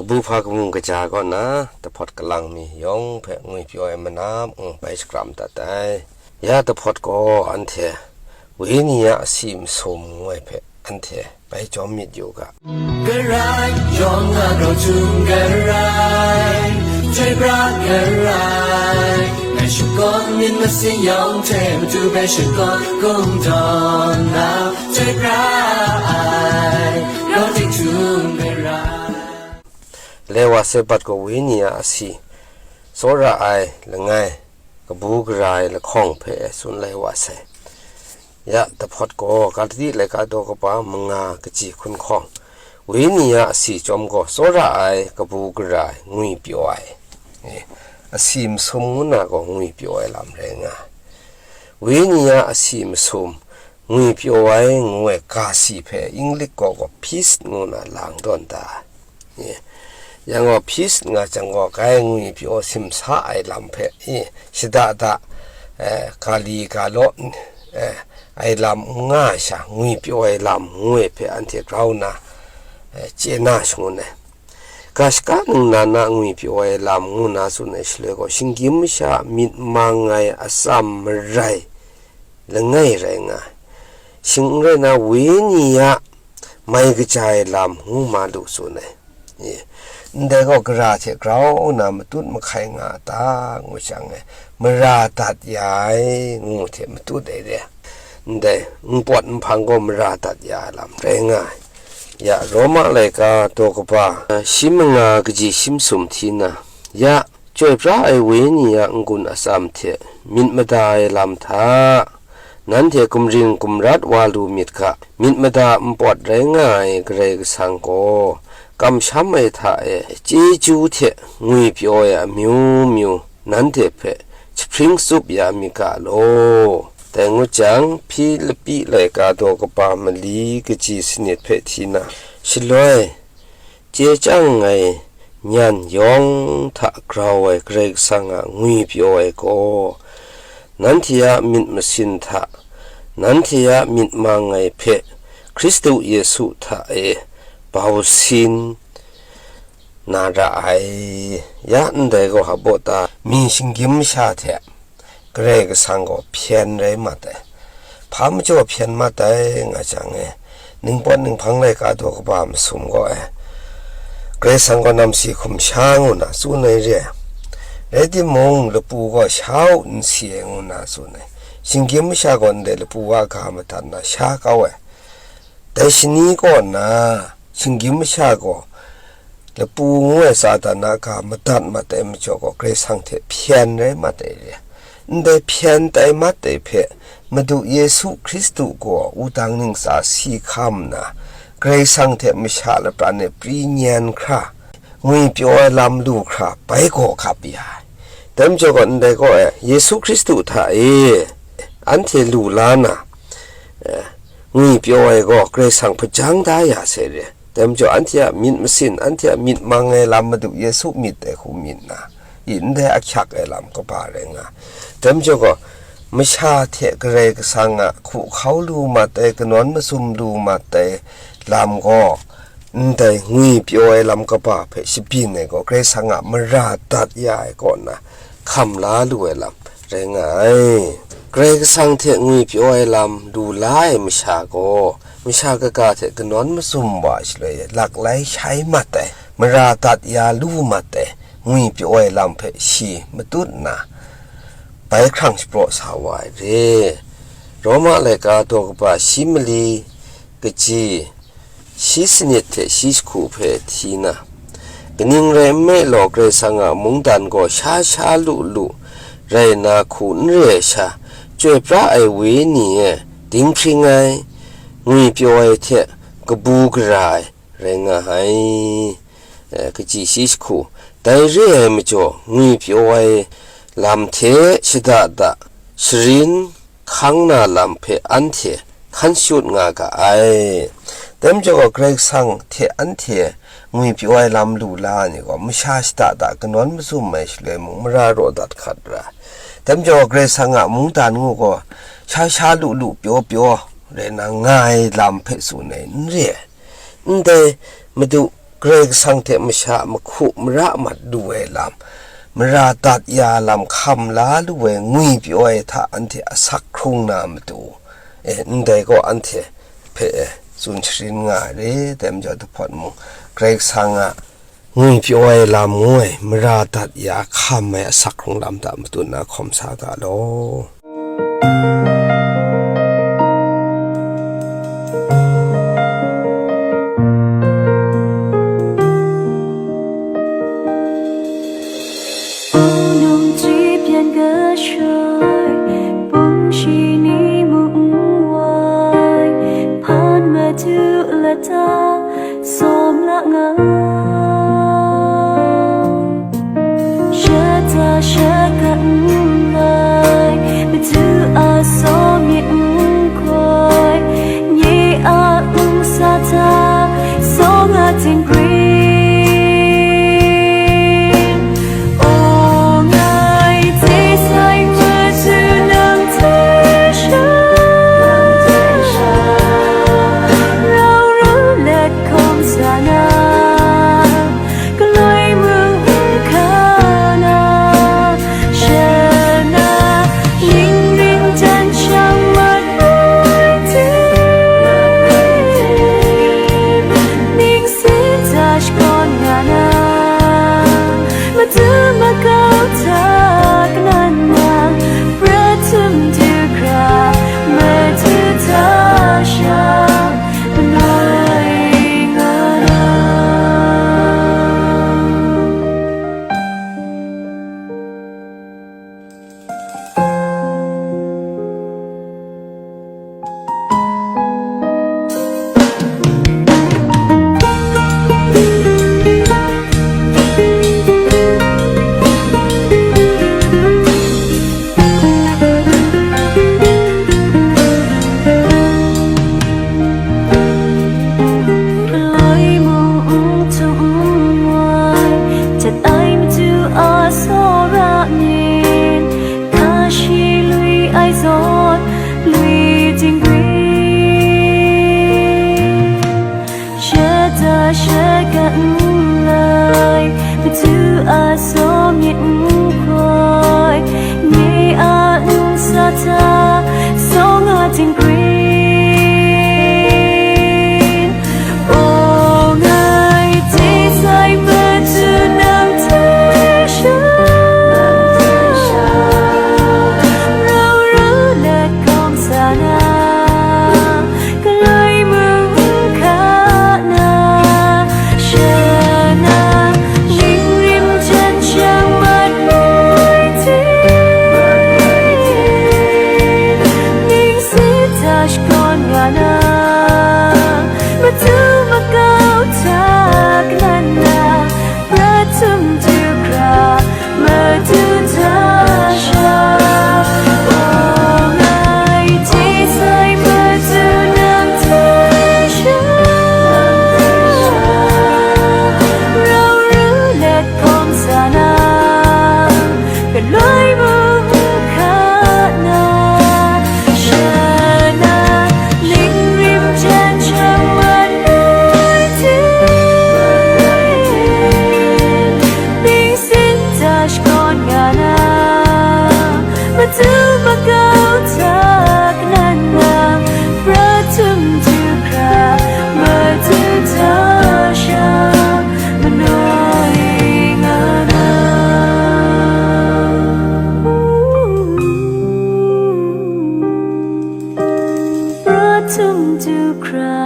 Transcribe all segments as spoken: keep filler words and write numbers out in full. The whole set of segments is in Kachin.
Kabu hpa kamu kaja kaw na, dahpawt kalang mi yawng hpe ngwi pyaw ai manam ngu bai shakram dat ai. Ya dahpawt gaw anhte Wenyi a asi masum ngu ai hpe anhte bai jawm myit yu ga. Karai, yawng a grau htum karai, chyoi pra karai, ngai shakawn myit masin yawng hte matu bai shakawn kungdawn na, chyoi pra ai, grau tik htum karai. Lai wa sai bat gaw Wenyi a asi, tsawra ai langai, kabu gara ai lahkawng hpe tsun lai wa sai. Ya dahpawt gaw Galati laika daw kaba manga kaji hkun hkawng, Wenyi a asi chyawm gaw tsawra ai, kabu gara ai, ngwi pyaw ai. E, asi masum ngu na gaw ngwi pyaw ai lam rai nga ai. Wenyi a asi masum ngwi pyaw ai ngu ai ga si hpe Inglik gaw gaw peace ngu na lang tawn da. Ye. Yang gaw peace nga jang gaw, kai ngwi pyaw simsa ai lam hpe, i, shada da, eh, ga li ga law, eh, ai lam n nga ai sha, ngwi pyaw ai lam ngu ai hpe anhte grau nna, eh, chye na shangun ai. Ga shaka ningnan a ngwi pyaw ai lam ngu na tsun ai shaloi gaw, shinggyim masha a myit mang ai atsam marai langai rai nga ai. Shing n rai na, Wenyi a mai kaja ai lam ngu ma lu tsun ai. Ye. Ndai gaw gara hte grau nna matut mahkai nga a ta, ngu shang e, mara dat ya ai, ngu hte matut ai re. Ndai npawt nhpang gaw mara dat ya ai lam rai nga ai. Ya, Roma laika daw kaba, shi manga kaji shi masum hti na, ya, Chyoi pra ai Wenyi a n-gun atsam hte myit mada ai lam hta, nanhte gumring gumrat wa lu myit ga, myit mada npawt rai nga ai Karai Kasang gaw, kamsham ai hta e chyeju hte ngwi pyaw ai amyu myu nanhte hpe jahpring tsup ya mi ga law. Dai ngut jang, Hpilipi laika daw kaba mali kaji sanit hpe hti na, shaloi, chye chyang ai nyan yawng hta grau ai Karai Kasang a ngwi pyaw ai gaw, nanhte a myit masin hta, nanhte a myit mang ai hpe Hkristu Yesu hta e bau sin na ra ai. Ya ndai gaw hpa baw ta, mi shinggyim masha hte Karai Kasang gaw hpyen rai mat ai. Hpa majaw hpyen mat ai nga jang e, ningpawt ninghpang laika daw kaba masum gaw e, Karai Kasang gaw namsi hkum sha ngu na tsun ai re ai. Rai timung, lapu gaw sha u n si ai ngu na tsun ai. Shinggyim masha gaw ndai lapu wa ga madat na sha kau ai. Dai shani kaw na, shinggyim masha gaw, lapu ngu ai Satan a ga madat mat ai majaw gaw, Karai Kasang hte hpyen rai mat ai re. Ndai hpyen tai mat ai hpe, Madu Yesu Hkristu gaw wudang ntsa si hkam nna, Karai Kasang hte masha lapran e pri nyan hkra, ngwi pyaw ai lam lu hkra, bai gaw gap ya ai. Dai majaw gaw, ndai gaw e, Yesu Hkristu hta e anhte lu la na, eh, ngwi pyaw ai gaw Karai Kasang hpajang da ya sai re. Dai majaw, anhte a myit masin, anhte a myit mang ai lam Madu Yesu myit dai hku myit na, i ndai ahkyak ai lam kaba rai nga. Dai majaw gaw, masha hte Karai Kasang a hku hkau lu mat ai, kanawn masum lu mat ai lam gaw, ndai ngwi pyaw ai lam kaba hpe shabyin ai gaw, Karai Kasang a mara dat ya ai kaw na, hkam la lu ai lam rai nga ai. Karai Kasang hte ngwi pyaw ai lam lu la ai masha gaw, masha kaga hte kanawn masum wa shaloi laklai shai mat ai, mara dat ya lu mat ai, ngwi pyaw ai lam hpe shi matut nna, bai hkrang shapraw sa wa ai re. Roma laika daw kaba shi mali kaji shi sanit hte shi jahku hpe hti na, kaning rai nme law, Karai Kasang a mungdan gaw sha sha lu lu rai na hku n re ai sha, chyoi pra ai Wenyi e dinghpring ai, ngwi pyaw ai hte kabu gara ai rai nga ai. Eh, kaji shi jahku, dai re ai majaw, ngwi pyaw ai lam hte shada da sharin hkang na lam hpe anhte hkan shut nga ga ai. Dai majaw gaw, Karai Kasang hte anhte ngwi pyaw ai lam lu la ai ni gaw, masha shada da kanawn masum ai shaloi mung, mara raw dat hkat ra ai. Dai majaw gaw, Karai Kasang a mungdan ngu gaw, sha sha lu lu pyaw pyaw rai na nga ai lam hpe tsun ai n re ai. Ndai Madu Karai Kasang hte masha mahku mara mat lu ai lam, mara dat ya lam hkam la lu ai ngwi pyaw ai hta anhte asak hkrung na matu, e, ndai gaw anhte hpe, e, tsun sharin nga ai re, dai majaw dahpawt mung, Karai Kasang a ngwi pyaw ai lam ngu ai, mara dat ya hkam ai asak hkrung lam hta matut na hkawm sa ga law. Nungji pyan kashoi, pungshi ni mung n wai, hpan madu lata, sawm la nga. Shata shaka n lai, madu a sawm myit n hkoi, nye a n sa hta, sawng a ting grin. O ngai hte sai madu nang hte sha, rau ru let hkawm sa na, galoi mung hka na, sha na, ning ring jan shang mat rai tim, ning sin hta shakawn nga na, madu makau hta kanan na, prat htum du hkra, madu hta sha, manoi nga na. Galoi mung n htum n wai, jet ai madu a tsawra myit, hka shi lui ai zawn, lui ting grin. Shata shaka n lai, madu a sawm myit n hkoi, nye a n sa hta, sawng a ting grin. O ngai hte sai madu nang hte sha, rau ru let hkawm sa na, galoi mung hka na, sha na, ning rim jan shang mat rai tim, ning sin hta shakawn nga na, madu makau hta kanan na, prat htum du hkra, madu hta sha, o ngai hte sai madu nang hte sha, rau ru let hkawm sa na, galoi mung hka na, sha na, ning rim jan shang mat rai tim, ning sin hta shakawn nga na, madu makau hta kanan na, prat htum du hkra, madu hta sha, manoi nga na. Prat htum du hkra,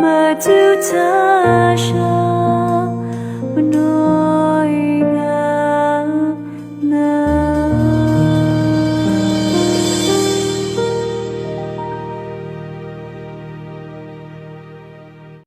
madu hta